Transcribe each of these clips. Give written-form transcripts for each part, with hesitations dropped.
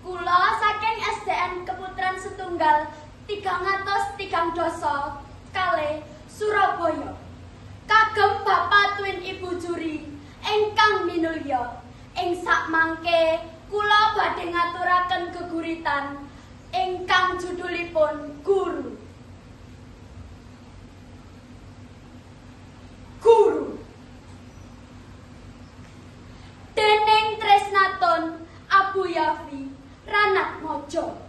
Kula saking SDN Keputran Setunggal 332 Surabaya. Kagem Bapak tuwin Ibu juri ingkang minulya, ing sakmangke kula badhe ngaturaken geguritan ingkang judulipun Guru. Guru. Dening Tresnaton Abu Yafi Ranat Mojo.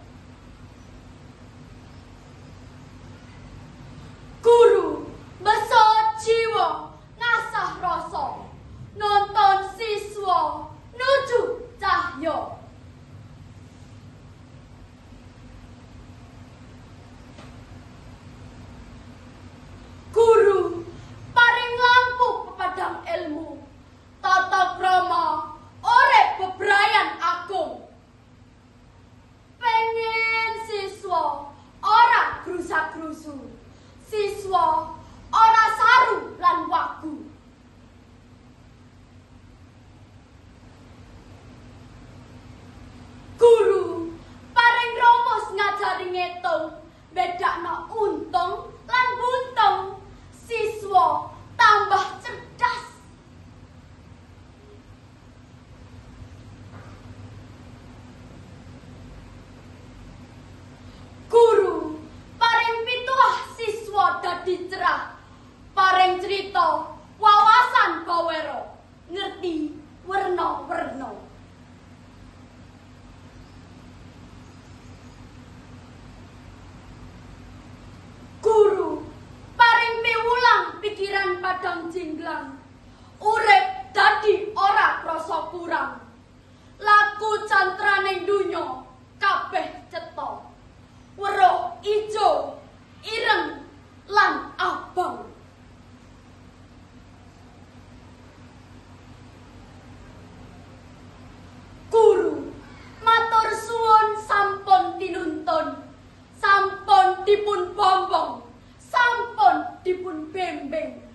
Guru beso jiwa ngasah rasa, nonton siswa nuju cahya. Guru paring lampu pepadang ilmu, tata krama urip bebrayan agung. Pengen siswa ora grusa-grusu, siswa ora saru lan wagu. Guru paring rumus ngajari ngitung, bedakno untung lan buntung, siswa tambah cerdas. Guru paring pituah siswa dadi cerah, paring cerita wawasan bawero, ngerti werna-werna. Guru paring piwulang pikiran padang jinglang, urip dadi ora krasa kurang. Laku cantraning donya kabeh cetha, weruh ijo, ireng lan abang. Guru matur suwun sampun tinuntun, sampun dipun bombong, sampun dipun bimbing.